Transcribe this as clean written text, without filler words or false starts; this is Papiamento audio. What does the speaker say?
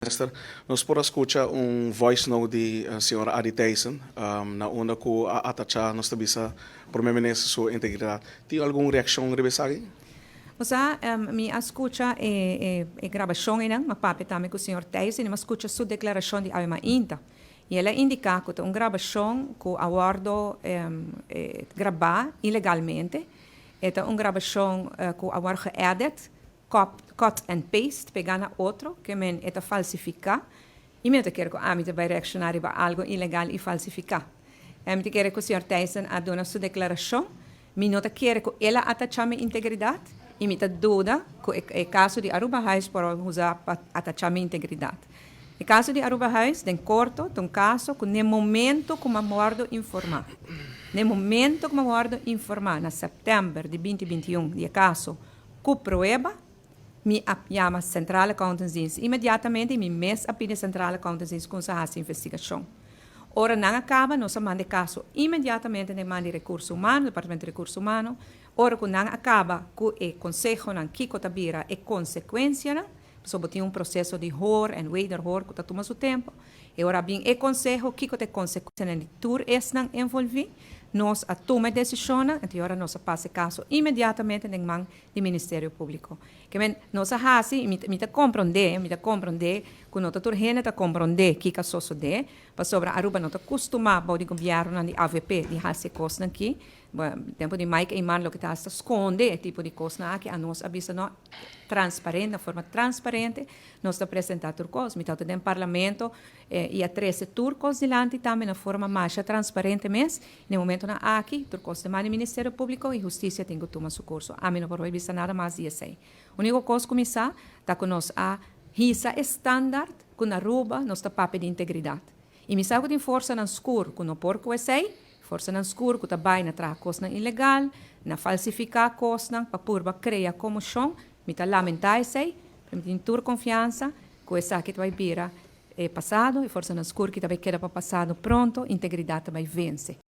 Minister, nos por a scucha un voice note di señor Adi Thijssen, na unda cu a atacha, nos ta bisa, Prome Minister su integridad. Tin algun reaccion riba esaki? Osea, mi a scucha e grabacion einan, m'a papia tambe cu señor Thijssen y m'a scucha su declaracion di awe mainta. Y el a indica cu ta un grabacion cu a wordo graba ilegalmente. E ta un grabacion cu a wordo geëdit, cut and paste, pega na otro, ke men e ta falsifica. Y mi no ta kere cu ami ta bay reacciona riba algo ilegal y falsifica. Mi ta kere cu señor Thijssen a duna su declaracion. Mi no ta kere cu el a atacha mi integridad y mi ta duda cu e caso di Aruba Huis por usa pa atacha mi integridad. E caso di Aruba Huis, den corto, ta un caso cu na momento cu m'a wordo informa, na momento cu m'a wordo informa na september di 2021 di e caso cu prueba, mi a yama Centrale Accountantsdienst inmediatamente y mi mes a pidi Centrale Accountantsdienst cuminsa haci investigacion. Ora nan a caba, nos a manda e caso inmediatamente na man di Recurso Humano, Departamento di Recurso Humano. Ora cu nan a caba cu e consehonan kico ta bira e consecuencianan, pasobra bo tin un proceso di hoor en wederhoor cu ta tuma su tempo. E ora bin e conseho kico ta e consecuencianan di tur esnan envolvi, nos a tuma e decisionnan, anto ora nos a pasa e caso inmediatamente den man di Ministerio Publico. Ke men nos a haci, mi ta comprende cu no ta tur hende ta comprende kico a sosode, pasobra Aruba no ta custuma bou di gobiernonan di AVP di haci cosnan aki. Tempo di Mike Eman loke ta hasta sconde e tipo di cosnan aki, anos a bisa no, transparente, na forma transparente, nos ta presenta tur cos. Mi ta den parlamento y a trece tur cos dilanti tambe na forma mas transparente mes. Na momentonan aki, tur cos den man di Ministerio Publico y husticia tin cu tuma su curso. Ami no por bisa nada mas di esey. Unico cos cu mi sa, ta cu nos a hisa e standard cu na Aruba nos ta papia di integridad. Y mi sa cu tin forsanan scur cu no por cu esey, forsanan scur cu ta bay na traha cosnan ilegal, na falsifica cosnan, pa purba crea conmocion, mi ta lamenta esey, pero mi tin tur confiansa cu esaki ta bay bira pasado, y forsanan scur cu ta bay keda pa pasado pronto, integridad ta bay vence.